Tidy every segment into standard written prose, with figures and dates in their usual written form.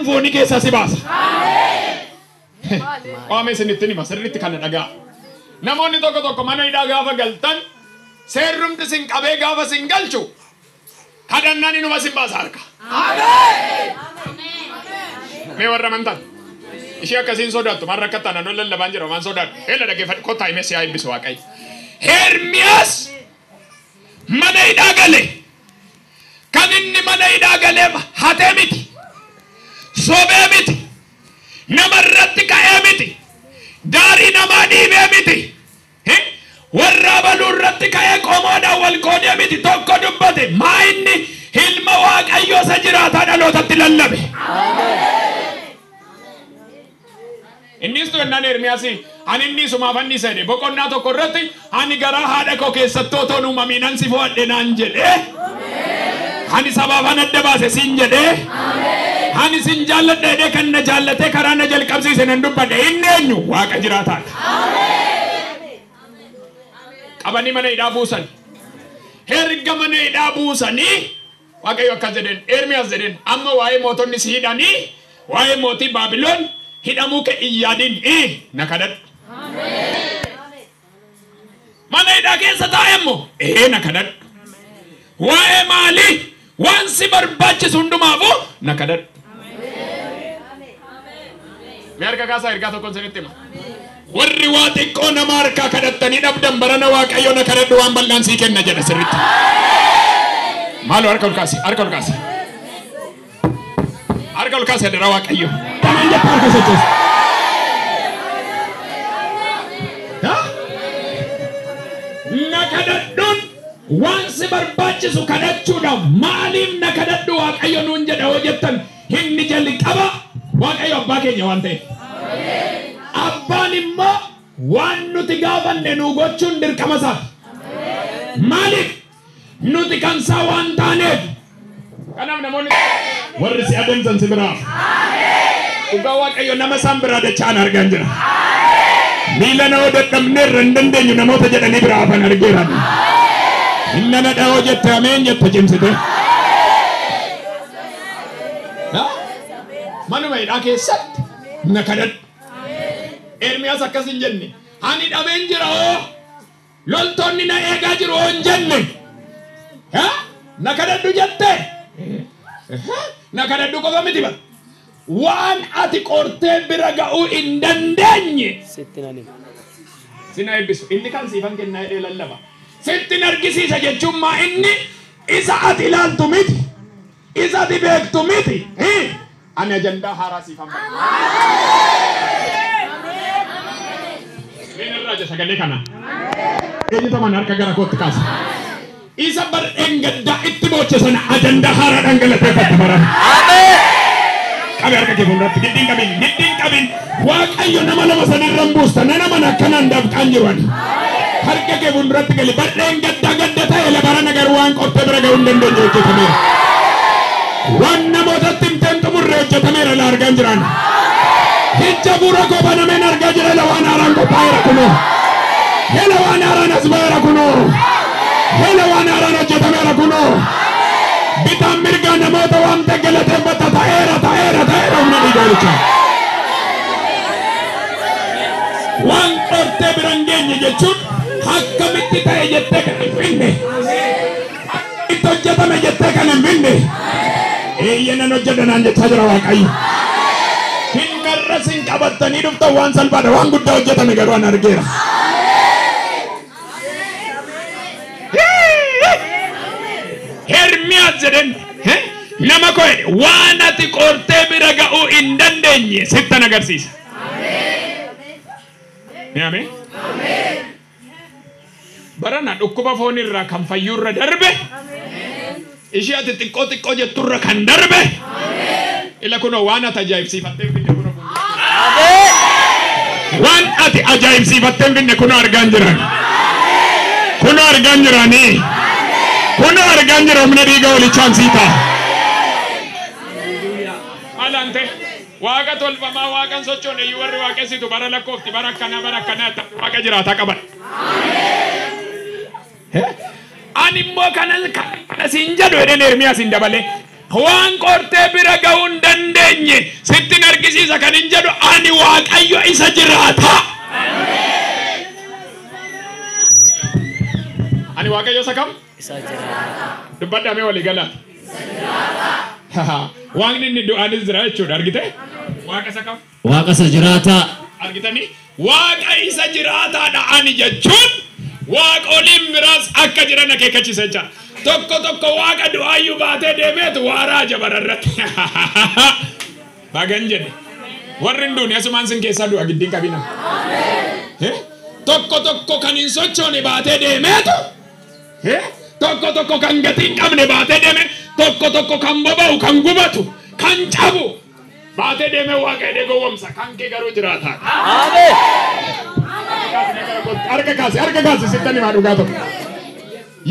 Manum foonii keessaa si baasa. Waamee isinitti hima sirriitti kana dhagaa. Namoonni tokko tokko mana hidhaa gaafa galtan seerrumti sin qabee gaafa sin galchu kadhannaan inuma sin baasa harka. Mee warra amantan ishee akkasiin sodaattu maal rakkattaa naannoo lallabaan jira waan sodaattu heela dhaggeeffadhu kottaa himee si haa eebbisu Waaqayyo. Ermiyaas mana hidhaa gale. Kan inni mana hidhaa galeef hatee miti, sobee miti, namarratti ka'ee miti, daarii namaa dhiibee miti, warra abaluu irratti ka'ee qomoodhaan wal qoodee miti. Tokko dubbate maa inni ilma Waaqayyoo isa jiraataa dhalootatti lallabe. Innis tu'ennaan Ermiyaas ani inni isumaaf anni isa jedhe boqonnaa tokko irratti ani garaa haadha koo keessatti otoo uumamiin an si fo'adhe naan jedhee ani sabaafan adda baase siin jedhee ani sin jaalladha jedhee kan na jaallatee karaa na jalqabsiise nan dubbadhe. Inni eenyu? Waaqa jiraataadha. Qabanii mana hidhaa buusan. Erga mana hidhaa buusanii Waaqayyo akkas jedheen Ermiyaas jedheen amma waa'ee mootonni si hidhanii waa'ee mootii Baabiloon hidhamuu kee hin yaadin na kadhadhu. Mana hidhaa keessa taa'e immoo na kadhadhu. Waa'ee maalii? Waan si barbaachisu hundumaafuu na kadhadhu. Mee harka kaasaa ergaa tokkoon isinitti hima. Warri waa xiqqoo nama harkaa kadhattanii dhabdan barana Waaqayyo na kadhadhu waan bal'aan sii kenna jedha sirriitti. Maaloo harka ol kaasi, harka ol kaasi. Harka ol kaasi adaraa Waaqayyo. Kanaan jettu harka sochoosi. Na kadhadhuun waan si barbaachisu kadhachuudhaaf maaliif na kadhadhu Waaqayyo nuun jedha hoo jettan inni jalqaba Waaqayyo abbaa keenya waan ta'eef. Abbaan immoo waan nuti gaafanne nuu gochuun dirqama isaati. Maaliif? Nuti kan isaa waan taaneef. Kanaaf namoonni warri si adamsan si biraa. Dhugaa Waaqayyo nama isaan biraa dachaan argaan jira. Miila nama dadhabneerra hin dandeenyu namoota jedhanii biraa hafan argeera. Inna na dha'oo jette ameen jette cimsite. Manuma hidhaa keessatti na kadhadhu. Ermiyaas akkas hin jenne. Ani dhabeen jira hoo loltoonni na eegaa jiru hoo hin jenne. Na kadhadhu jette. Na kadhadhu qofa miti bara. Waan ati qortee bira ga'uu hin dandeenye. Sitti nan hima. Sina eebbisu. Inni kan siifan kennaa jedhee lallaba. Sitti argisiisa jechuun maa inni isa ati ilaaltu miti. Isa ati beektu miti. Ani ajandaa haaraa siifan ba'a. Meen irraa sagalee kana. Eenyutu mana harka gara kootti kaasa? Isa bar'een gaddaa itti booche sana ajandaa haaraadhaan galateeffatta barana. Qabi harka kee fuulduratti giddiin qabin, giddiin qabin. Waaqayyo nama lama sanirra hin buusta. Nana mana akkanaan dafqaan jiru ani. Harka kee fuulduratti gali. Bar'een gaddaa gadda ta'e labarana garuu waan qortee bira ga'uu hin dandeenye hojjetameera. Waan namootatti himteen xumurre hojjetameera la argaan jiran. Hijja bu'uura koo banameen argaa jira la waan haaraan qophaa'eera kunoo. Hela waan haaraan as ba'eera kunoo. Hela waan haaraan hojjetameera kunoo. Bitaan mirgaa namoota waan ta'e galateeffatta ta'eera ta'eera ta'eera humna dhiiga olichaa. Waan qortee bira hin geenye jechuun akkamitti ta'e jettee kan hin finne. Akkamitti hojjetame jettee kan hin finne. Eeyya nan hojjedha naan jechaa jira Waaqayyo. Hingarra sin qabattanii dhuftan waan salphaadha waan guddaa hojjetame garuu an argeera. Ermiyaas jedheen nama koo jedhe waan ati qortee bira ga'uu hin dandeenye sittan agarsiisa. Ameen. Barana dhukkuba foonirraa kan fayyuurra darbe ishee ati xiqqoo xiqqoo jetturra kan darbe ila kunoo waan ati ajaa'ibsiifattee finne kunoo waan ati ajaa'ibsiifattee finne kunoo argaan jiran kunoo argaan jiranii kunoo argaan jira humna dhiiga olichaan sii ta'a. Alante waaqa tolfamaa waaqan sochoone iyyuu warri waaqessitu bara lakkoofti bara akkanaa bara akkanaa waaqa jiraataa qaban. Ani immoo kana siin jedhu jedheen Ermiyaas hin dabale. Waan qortee bira ga'uu hin dandeenye sittin argisiisa kan hin jedhu ani Waaqayyo isa jiraata. Ani Waaqayyo isa kam? Isa jiraata. Dubbadhaa walii galaa. Waaqni inni du'aanis jira jechuudha argite? Waaqa isa kam? Waaqa isa jiraataa. Argitanii? Waaqa isa jiraataadha ani jechuun waaqoliin biraas akka jiran akeekkachiisa jecha. Tokko tokko waaqa du'aayyuu baatee deemeetu waaraa jabararratti. Bagan jedhe. Warri hin duune asumaan sin keessaa du'a giddiin qabina. Tokko tokko kan hin sochoone baatee deemeetu. Tokko tokko kan gatii hin qabne baatee deeme. Tokko tokko kan boba'u kan gubatu kan cabu baatee deemee waaqa jedhee gowwomsa kan kee garuu jiraataa. Ameen. Harka kaasi harka kaasi sittan himaa dhugaa tokko.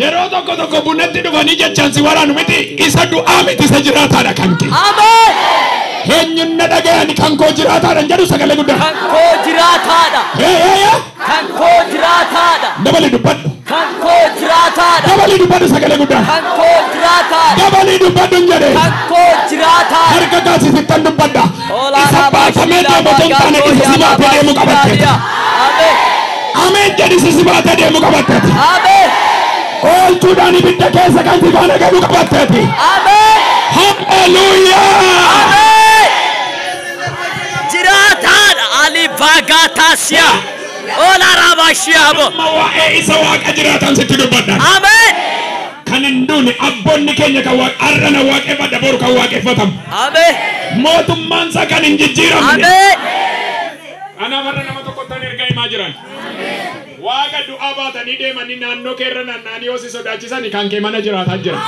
Yeroo tokko tokko bunatti dhufanii jechaan si waraanu miti isa du'aa miti isa jiraataadha kan kee. Ameen. Eenyuun na dhaga'ani kan koo jiraataadha jedhu sagalee guddaa. Kan koo jiraataadha. Kan koo jiraataadha. Dabali dubbadhu. Kan koo jiraataadha. Dabali dubbadhu sagalee guddaa. Kan koo jiraataadha. Dabali dubbadhu hin jedhe. Kan koo jiraataadha. Harka kaasi sittan dubbadha. Isa baatamee deemu otoo hin taane isa si baatee deemu qabatte. Ameen. Ameen jedhi isa si baatee deemu qabatte. Ameen. Oolchuudhaan ibidda keessa kan si faana galu qabatteeti. Ameen. Halleluuyaa. Ameen. Jiraataadha. Ali Bagatasia. Ola Rabashiabo. Amma waa'ee isa waaqa jiraatan sitti dubbadha. Ameen. Kan hin duune abboonni keenya kan waaqa har'a waaqeffadha boru kan waaqeffatamu. Ameen. Mootummaan isaa kan hin jijjiiramne. Ameen. Anaaf har'a nama tokko tan erga himaa jiran. Waaqa du'aa baatanii deemanii naannoo keerra naanna'anii yoo si sodaachisan kan kee mana jiraataa jira.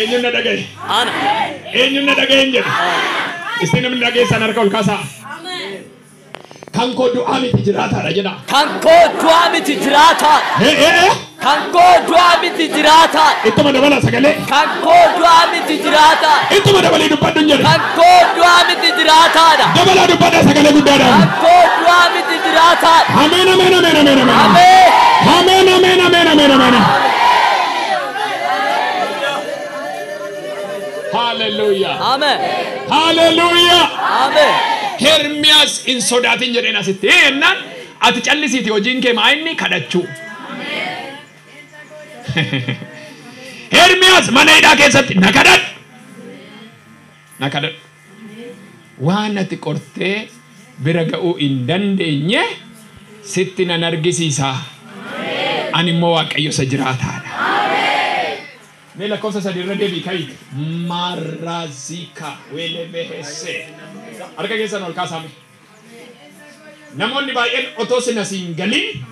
Eenyuun na dhagaye? Ana. Eenyuun na dhagaye hin jedhu? Isin namni dhageessan harka ol kaasaa. Kan koo du'aa miti jiraataadha jedha. Kan koo du'aa miti jiraataadha. Kan koo du'aa miti jiraataadha. Ittuma dabala sagalee. Kan koo du'aa miti jiraataadha. Ittuma dabalii dubbadhu hin jedhu. Kan koo du'aa miti jiraataadha. Dabalaa dubbadha sagalee guddaadhaan. Kan koo du'aa miti jiraataadha. Ameen ameen ameen ameen ameen. Ameen. Ameen ameen ameen ameen ameen. Hallelujah. Ameen. Hallelujah. Ameen. Hermiyaas hin sodaatin jedheen asitti ennaan ati callisiiti hojiin kee maa inni kadhachuu. Hermiyaas mana hidhaa keessatti na kadhadhu. Na kadhadhu. Waan ati qortee bira ga'uu hin dandeenye sitti nan argisiisa. Ani immoo Waaqayyo isa jiraataadha. Mee lakkoofsa sadii irra deebii ka'i. Marazika welebehese. Harka keessan ol kaasaa mee. Namoonni baay'een otoo sin asiin galin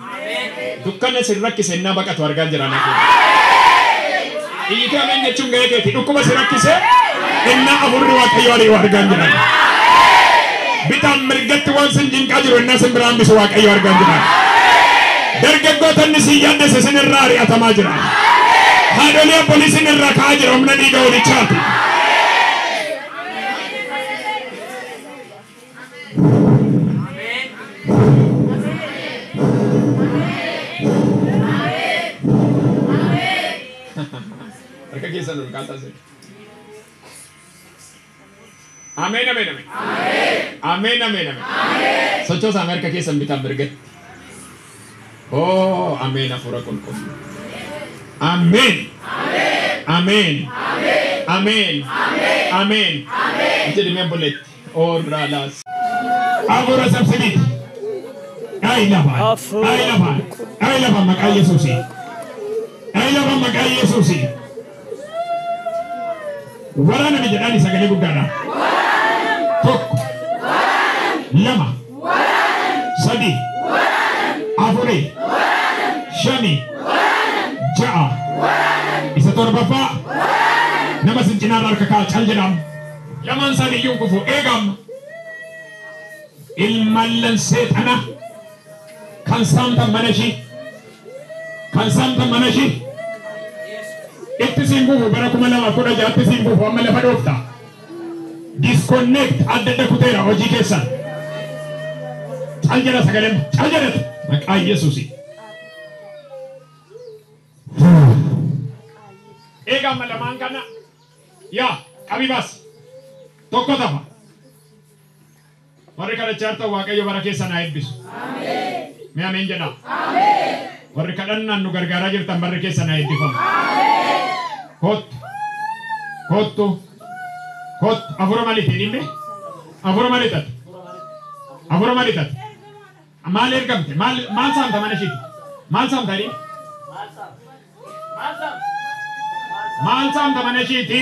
dukkana sin rakkise innaa baqatu argaa jiran. Iyyitee ameen jechuun ga'ee keeti. Dhukkuba si rakkise innaa afurri Waaqayyo ari'u argaa jiran. Bitaan mirgatti waan sin jinqaa jiru innaa sin biraan bisu Waaqayyo argaa jiran. Dargaggootonni si yaaddese sin irraa ari'atamaa jira. Haadholii abboolii sin irraa ka'aa jira humna dhiiga holichaati. Harka keessan ol kaasaa jiru. Ameen ameen ameen. Ameen ameen ameen. Sochoosaa harka keessan bitaan mirgatti. Oh ameen hafuura qulqulluu. Ameen. Ameen. Ameen. Ameen. Jedhi mee obboleetti. Orraalaas. Hafuura sabsibiiti. Dhaayi lafaan. Dhaayi lafaan. Dhaayi lafaan maqaa Yesuusiin. Dhaayi lafaan maqaa Yesuusiin. Waraana mi jedhaani sagalee guddaadha. Tokko. Lama. Sadi. Afuri. Shani. Ja'a. Isa torbaffaa. Nama sin cinaarra harka kaa'a cal jedhamu. Lamaan isaanii iyyuu kufu eegamu. Ilmallan seexana kan saamtan mana ishii. Kan saamtan mana ishii. Itti siin buufu bara 2016 siin buufu amma lafa dhoofta. Disconnect adda adda kuteera hojii keessan. Cal jedha sagaleen cal jedhatu maqaa Yesuusi. Egaa amma lamaan kana yaa qabi baas. Tokko tafa. Warri kadhachaa jirtan Waaqayyo bara keessan haa eebbisu. Mee ameen jedhaa. Warri kadhannaan nu gargaaraa jirtan barri keessan haa eebbifamu. Kottu. Kottu. Kottu. Afura maaliitiin himne? Afura maalii taate? Afura maalii taate? Maal ergamte? Maal saamta mana ishiiti? Maal saamta adii? Maal saamta mana ishiiti?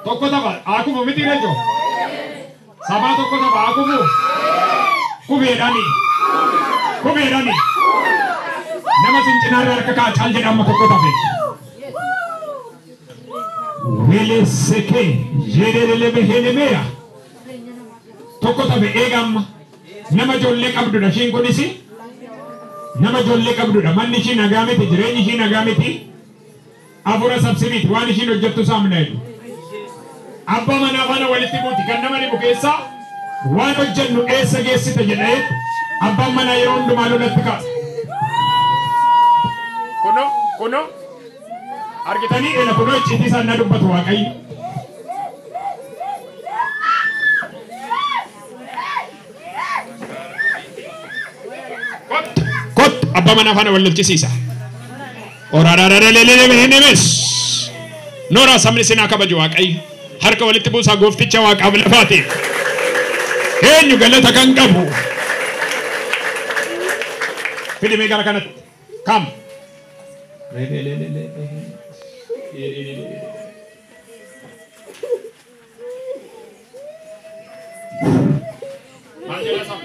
Tokko tafa. Haa kufu miti reejo? Sabaa tokko tafa haa kufu? Kubeedhaani. Kubeedhaani. Nama sin cinaarra harka kaa caal jedhama tokko tafe. Wele seke jedhelele helemeya. Tokko tafe eegamma. Nama ijoollee qabdudha ishiin kunis. Nama ijoollee qabdudha. Manni ishii nagaa miti, jireenyi ishii nagaa miti. Afura sabsibiiti waan ishiin hojjettu saamna jedhu. Abbaa manaa faana walitti buuti kan nama dhibu keessaa waan hojjennu eessa geessite jedhee abbaan manaa yeroo hundumaa lolatti kaasa. Kunoo kunoo argitanii eela kunoo icciitii isaan na dubbatu Waaqayyo. Kottu kottu abbaa manaa faana wal lolchisiisa. Oraarararelelelemehenemes. Nooraa sabni sinaa kabaju Waaqayyo. Harka walitti buusaa goofticha Waaqaaf lafaatiif. Eenyu galata kan qabu? Fidimee gara kanatti. Kam? Maal jala sam?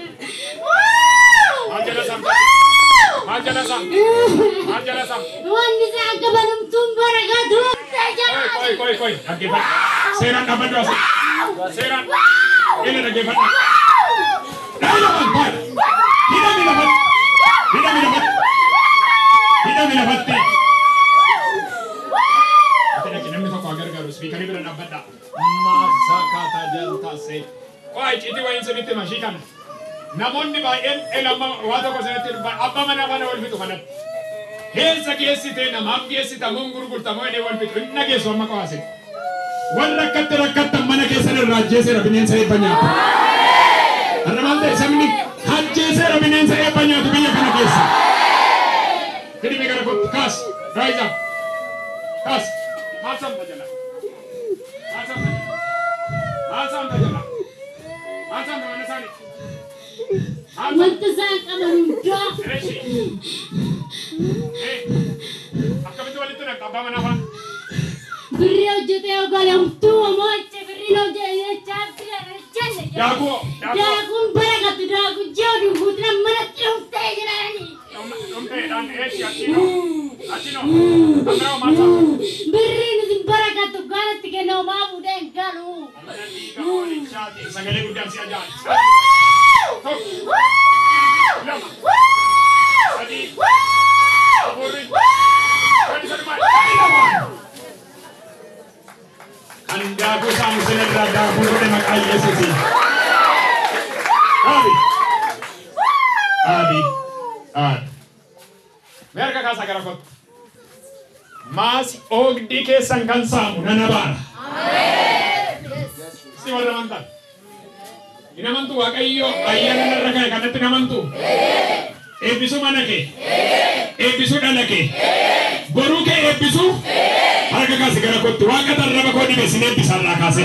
Maal jala sam? Maal jala sam? Maal jala sam? Wanni isaan qabanumtuun barakatu. Koi koi koi dhaggeeffadhu. Seeraan dhaabbadhu asii. Seeraan. Ila dhaggeeffadhu. Dhaayi lafan taa'e. Hidhami lafatti. Hidhami lafatti. Hidhami lafatti. Ati dhaqi namni tokko haa gargaaru. Spiikarii bira dhaabbadha. Maasakata jaltaase. Qo'aa icciitii wayiin sinitti hima ishii kana. Namoonni baay'een elama waa tokko sinitti dubbaa abbaa manaa faana wal fixu kanatti. Keessa geessitee namaaf geessita moo gurgurta moo jedhee wal fixu hin dhageessu amma qo'aasitti. Warra akkatti rakkattan mana keessan irraa ajjeeseera bineensa eebba nyaatu. Har'a maal ta'e sabni ajjeeseera bineensa eebba nyaatu biyya kana keessa. Fidimee gara kottu kaas rise up kaas maal saamta jala maal saamta jala maal saamta jala maal saamta mana isaanii maal saamta Wanta isaan qaban hundaa. Reshi akkamitti walitti naqxa abbaa manaa faana? Birrii hojjetee ogalamtuu mo'ache birriin hojjetee jenne. Daakuu daakuu Daakuun barakatu daakuu ji'a guutuu manatti dhuftee jirani. dhumteedhaan eeshi achiinoo achiinoo kan biraa maal saamta? Birriin isin barakatu gaanatti kenna homaa fuudhee hin galu. Mana dhiiga hoolichaati sagalee guddaan si ajaa'iba. Tokko lama sadii afurri shan saduma lama. Kan daakuu saamu sinirraa daakuu godhe maqaa Yesuusiin. Dhaabi. Dhaabi. Dhaabi. Mee harka kaasaa gara kottu. Maasi oogdii keessan kan saamu nan abaara. Si warra amantan. Hin amantu Waaqayyo ayyaana narra ka'e kanatti hin amantu. Eebbisuu mana kee. Eebbisuu dhala kee. Boruu kee eebbisuu. Harka kaasi gara kottu. Waaqa tarraba koo dhibe sin eebbisa irraa kaase.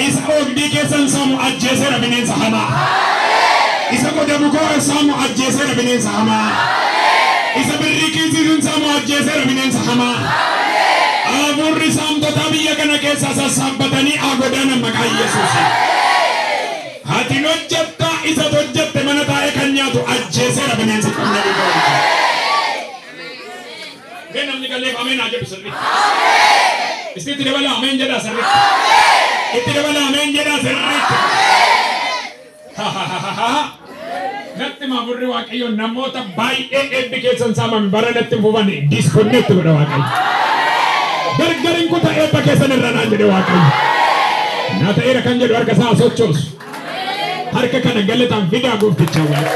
Isa oogdii keessan saamu ajjeeseera bineensa hamaa. Isa qodamu koo saamu ajjeeseera bineensa hamaa. Isa birrii kiisiisuun saamu ajjeeseera bineensa hamaa. Afuurri saamtotaa biyya kana keessaa sassaabbatanii haa godaanan maqaa Yesuusiin. Ati hojjettaa isa hojjette mana taa'ee kan nyaatu ajjeeseera bineensa qonna dhiiga. Mee namni galleef ameen haa jedhu sirriitti. Itti dabalaa ameen jedhaa sirriitti. Itti dabalaa ameen jedhaa sirriitti. Natti maamurri Waaqayyo namoota baay'ee eebbi keessan saamame bara natti hin fufane disconnect godha Waaqayyo. Gargarin kuta eebba keessan irra naan jedhe Waaqayyo. Na ta'eera kan jedhu harka isaa sochoosu. Harka kana galataan fidaa goofticha wal.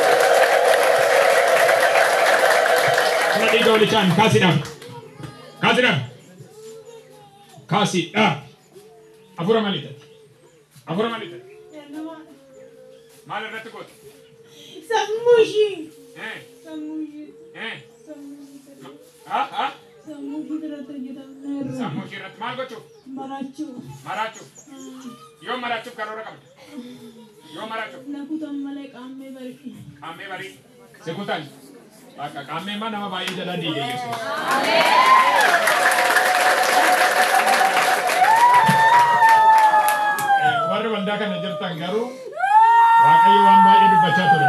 Dhiiga olichaan kaasi dhaabi. Kaasi dhaabi. Kaasi dhaabi. Hafuura maalii taate? Hafuura maalii taate? Maal irratti goote? Sammuu ishii. Sammuu ishii. Sammuu ishii irratti hojjetamneerra. Sammuu ishii irratti maal gochuuf? Maraachuu. Maraachuuf. Yoo maraachuuf karoora qabda? Yoo maraachuuf? Na kutan malee qaammee barii. Qaammee barii. Si kutan? Bakka qaammee maa nama baay'ee jalaa diige Yesuus. Warri waldaa kana jirtan garuu Waaqayyo waan baay'ee dubbachaa ture.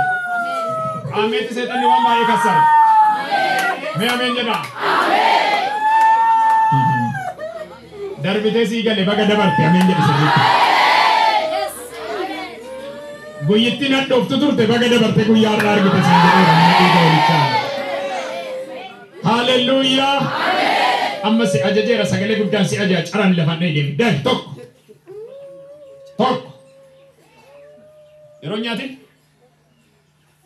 Qaammeetti seexanni waan baay'ee kassare. Mee ameen jedhaa. Darbitee sii gale baga dabarte ameen jedhe sirriitti. Guyyittiin hadhooftu turte baga dabarte guyyaa irraa argite siin jedheera mana dhiiga olichaa. Haaleluyyaa. Amma si ajajeera sagalee guddaan si ajaja caraan lafaan dhahee deemi. Dahi tokko. Tokko. Yeroo nyaatin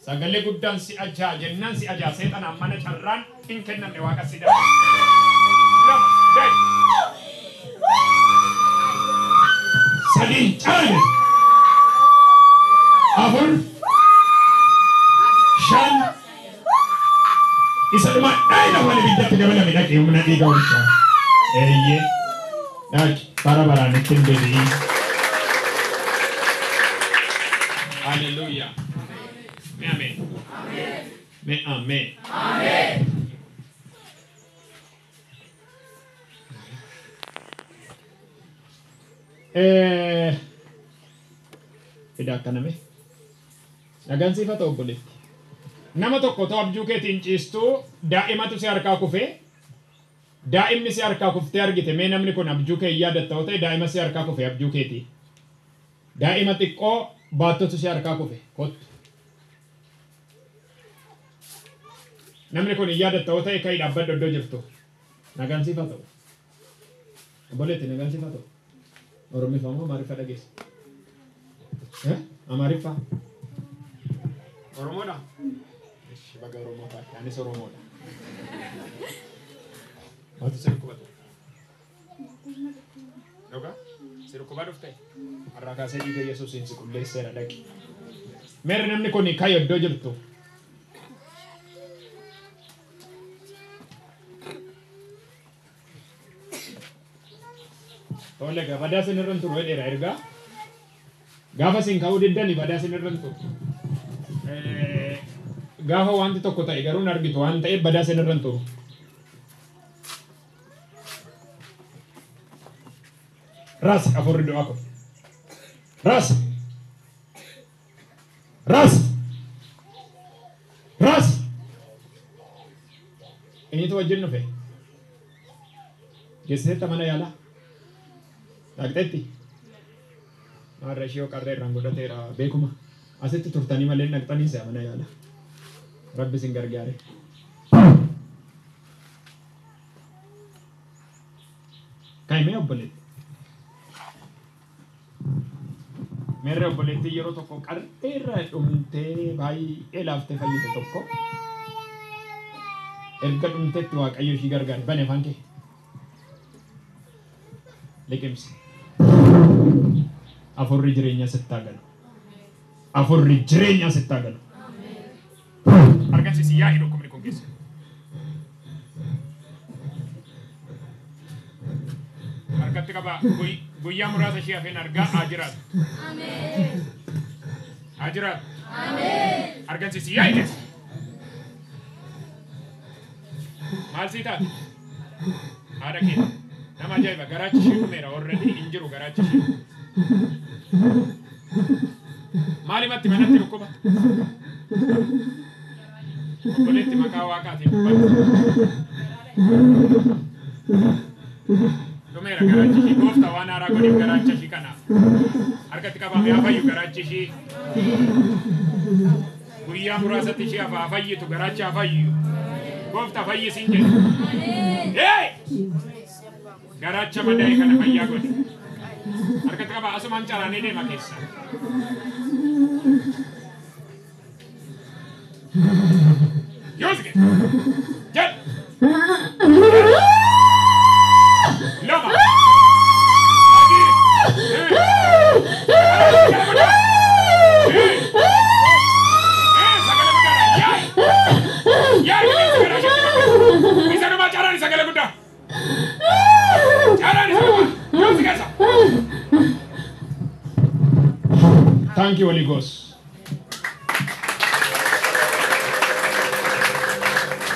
sagalee guddaan si ajaa jennaan si ajaa seexanaan mana carraan hin kennamne waaqa si darbe. Lama dahi. Sadii caraan. 4 5 isa dhuma dhayi lafaan ibiddatti dabalame dhaqee humna dhiiga olichaa. Eeyyee. Dhaqi bara baraan ittiin deebi'ii. Hallelujah. Mee ameen. Mee ameen. Fida akkaname. Nagaan siif haa ta'u obboleetti. Nama tokko otoo abjuu keetiin ciistuu daa'imatu si harkaa kufee daa'imni si harkaa kuftee argite mee namni kun abjuu kee yaadatta yoo ta'e daa'ima si harkaa kufe abjuu keetii. Daa'ima xiqqoo baattotu si harkaa kufe kottu. Namni kun yaadatta yoo ta'e ka'ii dhaabbadhu iddoo jirtu. Nagaan siif haa ta'u. Obboleetti nagaan siif haa ta'u. Oromiffaa moo Amaariffaa dhageessa? Amaariffaa? Oromoodha? Ishi baga Oromoo taate. Anis Oromoodha. Maaltu si dhukkuba ture? Dhugaa? Si dhukkubaa dhufte? Har'aa kaasee dhiiga Yesuusiin si qulleesseera dhaqi. Meerri namni kun ka'i iddoo jirtu. Tole egaa badaa isin irra hin turu jedheera ergaa. Gaafa isin ka'uu diddani badaa isin irra hin turu. Gaafa wanti tokko ta'e garuu hin argitu waan ta'eef badaa isin irra hin turu. Ras afurri du'aa kun. Ras. Ras. Ras. Eenyutu wajjin dhufe? Geessiteetta mana yaalaa? Dhaqxeetti? Maarra ishee qarree irraan godhateera beekuma. Asitti turtanii malee dhaqxanii si'a mana yaalaa. Rabbi isin gargaare. Ka'i mee obboleetti. Meerre obboleettii yeroo tokko qarreerra dhumtee baay'ee laaftee fayyite tokko erga dhumteetti Waaqayyo ishii gargaare. Bane afaan kee. Liqimsi. Afurri jireenyaa sitti haa galu. Afurri jireenyaa sitti haa galu. Argamsiisi yaa'ii dhukkubni kun keessa. Harkatti qabaa guyyaa muraasa ishee hafeen argaa haa jiraatu. Haa jiraatu. Argamsiisi yaa'ii keessa. Maal sii taate? Haadha kee. Nama ajaa'iba garaachi ishee dhumeera already hin jiru garaachi ishee. Maalimatti manatti dhukkuba? Obboleetti maqaa waaqaatiin dubbatti. Dhumeera garaachi ishee gooftaa waan haaraa godheef garaacha ishee kanaaf. Harkatti qabamee haa fayyu garaachi ishee. Guyyaa muraasatti ishee haa fayyitu garaachi haa fayyu. Gooftaa fayyisiin jedhe. Hey! Garaacha madaa'e kana fayyaa godhe. Harkatti qabaa asumaan caraanee deema keessa. Yoos jedhe. Jedhe. Thank you, Holy Ghost.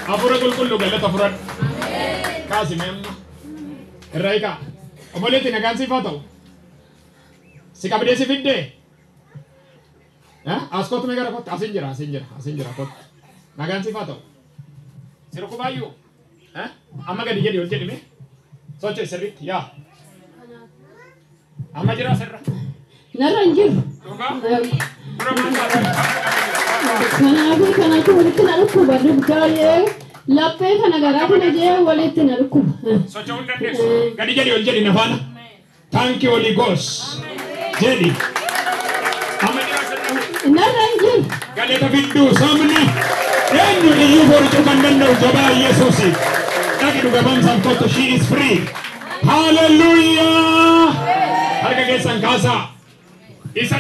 Hafuura qulqulluu galata fudhadhu. Kaasi mee amma. Irraa hiikaa. Obboleetti nagaan siif haa ta'u. Si qabdee si fiddee? As kottu mee gara kottu. Asin jira, asin jira, asin jira kottu. Nagaan siif haa ta'u. Si rukkubaayyuu? Amma gadi jedhi ol jedhi mee. Socho'i sirriitti yaa. Amma jira sirra. Narra hin jiru. Dhugaa? Dura maal taate? Kanaafuu kanatu walitti na dhukkuba dugdaa laphee kana garaa kana jee walitti na dhukkuba. Socho'uu hin dandeessu. Gadi jedhi ol jedhi na faana. Thank you, Holy Ghost. Jedhi. Amma jira sirra. Narra hin jiru. Galata fidduu sabni eenyu iyyuu borcuu kan danda'u jabaa Yesuusi. Dhaqi dhuga bamsaan kottu, she is free. Hallelujah. Harka keessan kaasaa. Isa